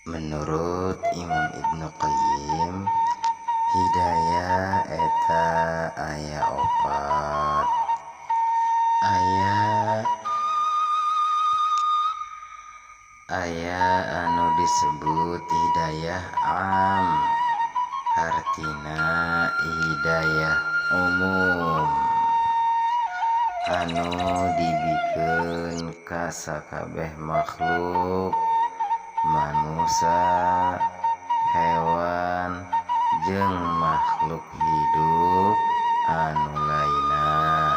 Menurut Imam Ibnu Qayyim, hidayah eta aya opat. Aya anu disebut hidayah am, hartina hidayah umum anu dibikeun ka sakabeh makhluk, manusia, hewan, jeung makhluk hidup anu lainna.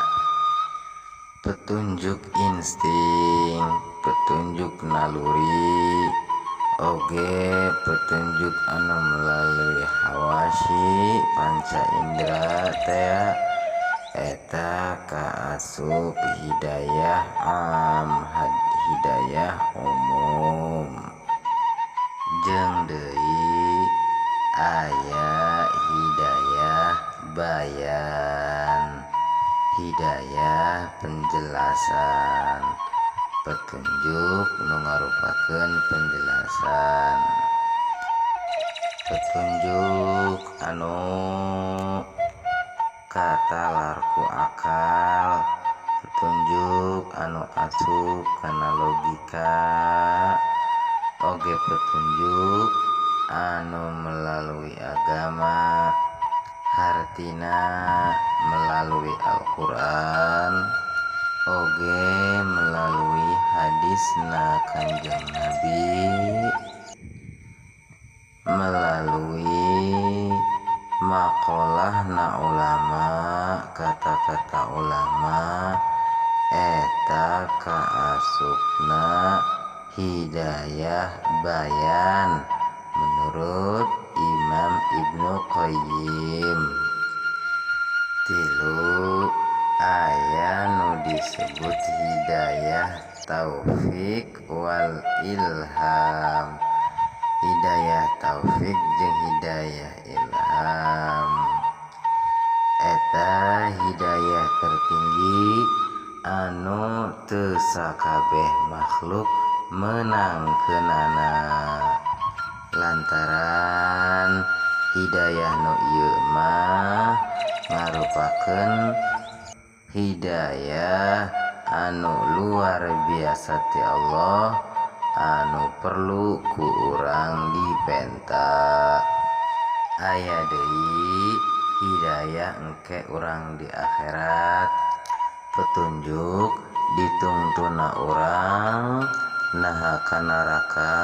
Petunjuk insting, petunjuk naluri, oge petunjuk anu melalui hawasi panca indera teh eta kaasup hidayah am, hidayah umum. Jeung deui aya hidayah bayan, hidayah penjelasan, petunjuk nu ngarupakeun penjelasan, petunjuk anu katalar ku akal, petunjuk anu asup kana logika, oge petunjuk anu melalui agama, hartina melalui Al-Quran, oge melalui hadisna Kanjeng Nabi, melalui maqolahna ulama, kata-kata ulama, eta kaasupna hidayah bayan menurut Imam Ibnu Qayyim. Tilu, aya nu disebut hidayah taufik wal ilham. Hidayah taufik jeung hidayah ilham eta hidayah tertinggi anu teu sakabeh makhluk meunangkeunana, lantaran hidayah nu ieu mah ngarupakeun hidayah anu luar biasa ti Allah anu perlu ku urang dipenta. Aya deui hidayah engke urang di akhirat, petunjuk ditungtuna urang naha ka neraka.